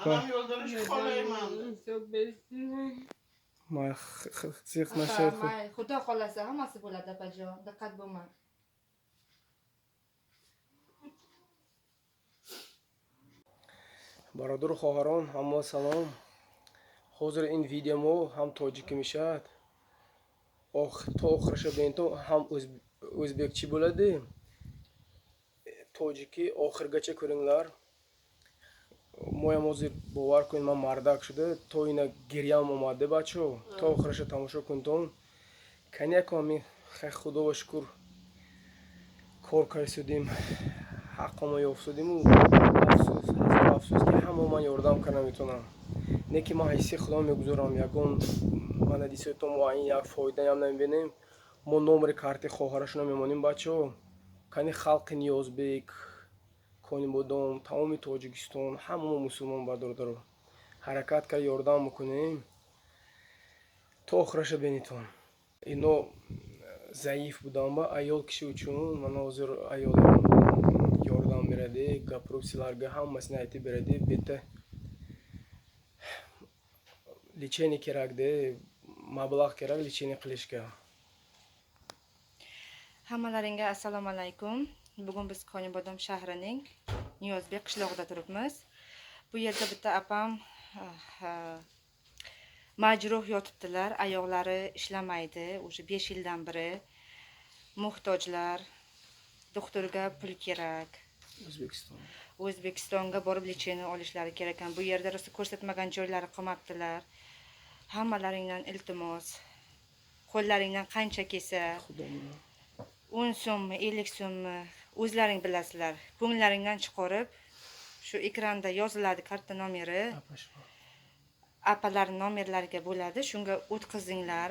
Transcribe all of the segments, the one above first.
Anam yo'ldirish xohlayman. Mayli, ziq nashayt. Mayli, xudo xohlasa hammasi bo'ladi, opajon. Diqqat bo'lmang. Бародару хоҳарон, ҳама салом. Ҳозир ин видео мо ҳам тоҷикӣ мешавад, то охираша бинто ҳам o'zbekchi bo'ladi, тоҷикӣ охиргача ko'ringlar. Моям ҳозир, бовар кунед, ман мардак шуда то ина гирьям омаде. Бачо, то охираша тамошо кунтон. Каняко ами хай, худо шукр, кор кардисудим, ҳаққомо ёфтудиму. Афсӯс, ҳазор афсӯс, ки ҳамо ман ёрдам карда наметавонам. Не ки ман ҳисси худо мегузорам, ягон мана дисето муайян як фоидаям намебинем. Мо номери карти хоҳарашона мемонем, бачаҳо. Кани халқи Ниёзбек, Конибодом, тамоми Тоҷикистон, ҳамамо мусулмон бародаро, ҳаракат кард ёрдам бикунем. То охираша бинитон. Ино заиф будам ба аёл киши учун мана ҳозир аёл ёрдам беради, гапру силарга ҳамасини айтиб беради. Бета лечение kerak de, mablag' kerak лечение qilishga. Hammalaringga assalomu alaykum. Bugun biz Konibodom shahrining Niyozbek qishlog'ida turibmiz. Bu yerda bitta opam majruh yotibdilar, oyoqlari ishlamaydi, уже 5 yildan beri. Muhtojlar, doktorga pul kerak. O'zbekiston. O'zbekistonga borib лечение olishlari kerak ekan. Bu yerda rosa ko'rsatmagan joylari qolmabdilar. Hammalaringdan iltimos. Qo'llaringdan qancha kelsa, Xudo 10 so'mmi, 50 so'mmi, o'zlaring bilasizlar. Ko'ngillaringdan chiqarib, shu ekranda yoziladi karta nomeri. Apalar nomerlariga bo'ladi, shunga o'tkazinglar.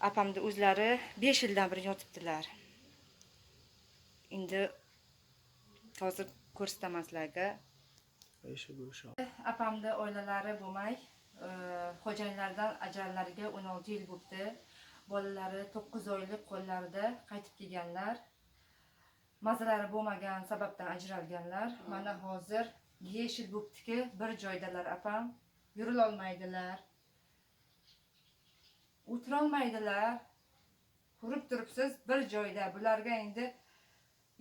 Apamni o'zlari 5 yildan beri yotibdilar. Endi hozir ko'rsataman sizlarga. Apamni oilalari bo'lmay, xo'jayinlardan ajralariga 16 yil bo'libdi. Bolalari 9 oylik qo'llarida qaytib kelganlar. Mazalari bo'lmagan sababdan ajralganlar. Mana hozir 5 yil bo'libdiki, bir joydalar apam. Yurolmaydilar. O'tirolmaydilar. Ko'rib turibsiz, bir joyda. Bularga endi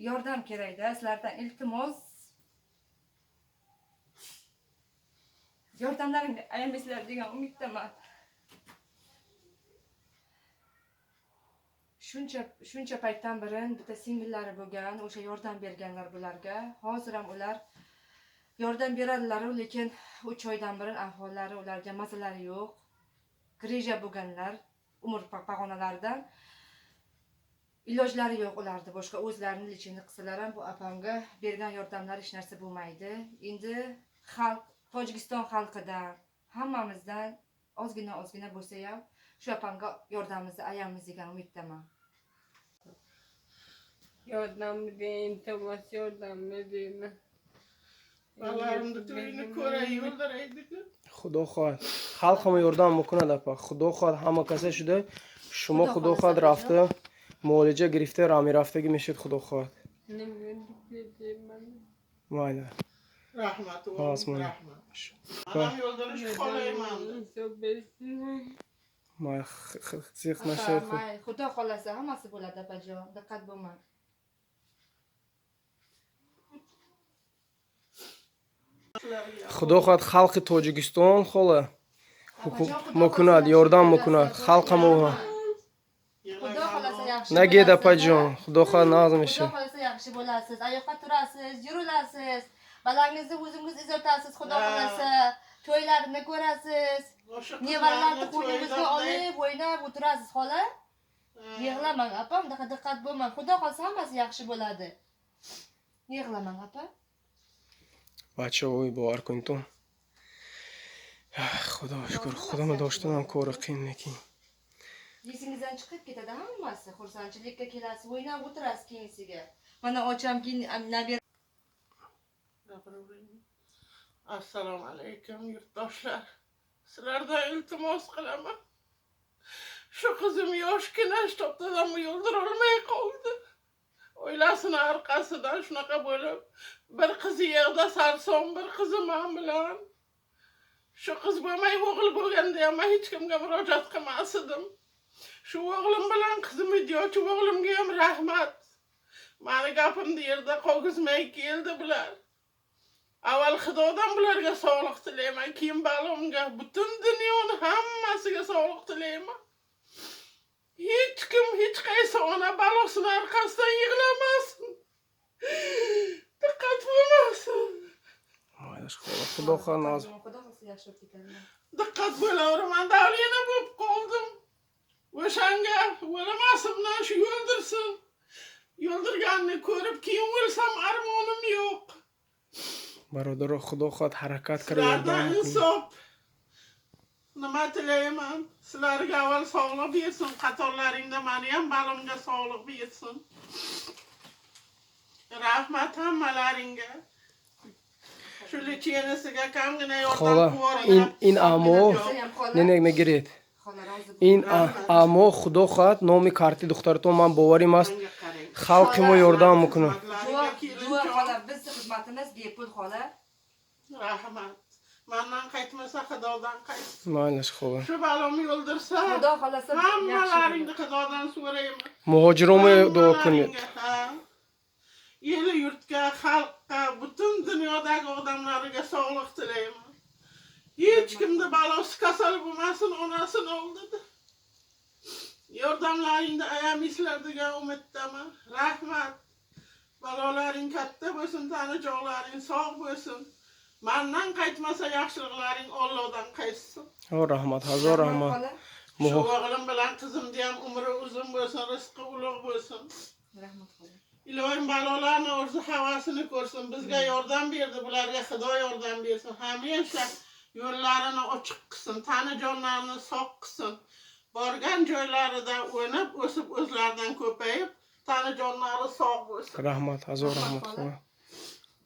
yordam kerakda. Sizlardan iltimos. Yordamlaringni ayamaysizlar degan umiddaman. Shuncha paytdan beri bitta singillari bo'lgan, o'sha yordam berganlar bularga. Hozir ham ular yordam beradilar, lekin 3 oydan beri ahvollari ularga mazalari yo'q. Grija bo'lganlar, umr pog'onalaridan ilojlari yo'q ularni, boshqa o'zlarini lechini qilsalar ham bu apamga bergan yordamlari hech narsa bo'lmaydi. Endi xalq, Tojikiston xalqidan, hammamizdan ozgina ozgina bo'lsa ham shu apamga yordamimizni ayamiz degan umiddaman. Yordam bering, iltimos, yordam bering. Bolalarimni to'yini ko'ray yo'ldiraydi-ku. Xudo xohlad, xalq hamma yordam мекунад, апа. Худо хоҳад, ҳама каса шуда шумо, худо хоҳад, рафта муолиҷа гирифта рами рафтагӣ мешед, худо хоҳад. Mayli. Rahmat, o'g'lim, rahmat. Anam yo'ldirish xohlayman. Mayli, ziq nashayt. Mayli, xudo xohlasa hammasi bo'ladi, opajon. Diqqat bo'lmang. Xudo xohlad, xalqi Tojikiston xola мекунад, ёрдам мекунад, xalq ham. Xudo xohlasa yaxshi. Naged, opajon, xudo xohlad, naz Xudo xohlasa yaxshi bo'lasiz, oyoqqa turasiz, yurulasiz. Bolangizni o'zingiz izotasiz, xudo xohlasa. To'ylarini ko'rasiz. Nevaralarni qo'lingizga olib, o'ynab o'tirasiz, xola. Yig'lamang, opa, bunaqa diqqat bo'lmang. Xudo xohlasa hammasi yaxshi bo'ladi. Yig'lamang, opa. Бача, ой, бовар кунед, худо шукр, худома доштанам кори qiyin, lekin Esingizdan chiqib ketadi hammasi. Xursandchilikka kelasiz, o'ynab o'tirasiz keyinsiga. Mana ocham keyin nabira. Assalomu alaykum, yurtdoshlar. Sizlardan iltimos qilaman. Shu qizim yoshgina shtobdan yo'ldirolmay qoldi. Oilasini orqasidan shunaqa bo'lib, bir qizi yerda sarson, bir qizi man bilan. Shu qiz bo'lmay o'g'il bo'lganda ham man hech kimga murojaat qilmas edim. Shu o'g'lim bilan qizim videochi o'g'limga ham rahmat. Mani gapimni yerda qolgizmay keldi bular. Avval Xudodan bularga sog'liq tilayman, keyin balomga, butun dunyoni hammasiga sog'liq tilayman. Hech kim, hech qaysi ona balosini orqasidan yig'lamasin. Diqqat bo'lmasin. Maylish xola, Xudo xohlasa. Xudo xohlasa yaxshi bo'lib ketadi. Diqqat bo'laveraman, давление bo'lib qoldim. O'shanga o'lmasimdan shu yo'ldirsin. Yo'ldirganini ko'rib keyin o'lsam armonim yo'q. Бародаро, Худо хоҳад, ҳаракат кара, Sizlardan ёрдам кунед. Insof nima tilayman? Sizlarga avval sog'liq bersin, qatorlaringda mani ham balimga sog'liq bersin. Rahmat hammalaringga. Shu лечение siga kamgina yordam Xola, qilib ин ин амо Ham xola. Не, не, мегиред. Xola rozi Ин амо, Худо хоҳад, номи карти духтаратон, ман боварим аст, Menga qarang. халқи мо ёрдам мекунад. Juva, juva xola, bizni xizmatimiz bepul xola. Rahmat. Mandan qaytmasa, Xudodan qaytsin. Maylish xola. Shu balomni yo'ldirsa, Xudo xohlasa yaxshi hammalaringni Xudodan so'rayman. Муҳоҷиромо дуо кунед. Hammalaringga, ha. Eli yurtga, xalqqa, butun dunyodagi odamlarga sog'liq tilayman. Hech kimni balosi kasal bo'lmasin onasini oldida. Yordamlaringni ayamaysizlar degan umiddaman. Rahmat. Balolaring katta bo'lsin, tani jonlaring sog' bo'lsin. Mandan qaytmasa yaxshiliklaring Allohdan qaytsin. О, раҳмат, ҳазор раҳмат. Xola. Shu o'g'lim bilan qizimni ham umri uzun bo'lsin, rizqi ulug' bo'lsin. Rahmat xola. Iloyim balolarni orzu havasini ko'rsin. Bizga yordam berdi, bularga Xudo yordam bersin. Hamisha yo'llarini ochiq qilsin, tani jonlarini sog' qilsin. Borgan joylarida o'nib, o'sib, o'zlaridan ko'payib, tani jonlari sog' bo'lsin. Раҳмат, ҳазор раҳмат xoла.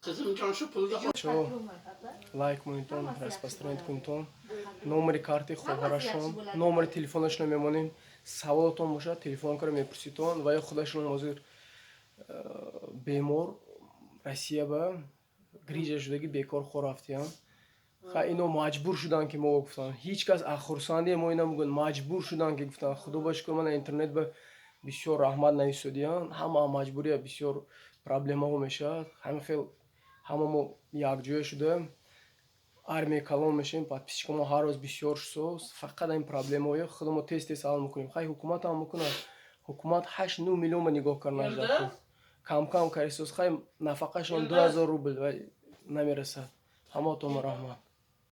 Qizimjon, shu pulni Чо, лайк монитон, распространить кунтон. Номери карти хоҳарашон, номери телефонашонро мемонем. Саволотон бошад, телефон кара мепурситон ва ё худашон ҳозир бемор Россия ба грижа шудаги бекор хор рафтиян. Ха, ино маҷбур шуданд, ки мо гуфтанд. Ҳеҷ кас аз хурсандие мо ина мегӯянд, маҷбур шуданд, ки гуфтанд. Худо ба шукр, мана интернет ба бисёр раҳмат нависодиян. Ҳама маҷбурия, бисёр проблемаҳо мешавад. Ҳамин хел ҳама мо якҷоя шуда армия калон мешавем, подписчик мо ҳар рӯз бисёр шусоз. Фақат ин проблемаҳои худамо тез тез ҳал мекунем. Хай, ҳукумат ҳам мекунад. Ҳукумат 8-9 миллион ба нигоҳ кардан. Юлдуз? Кам кам карисоз. Хай, нафақашон 2000 рубл ва намерасад. Ҳамаатонро раҳмат.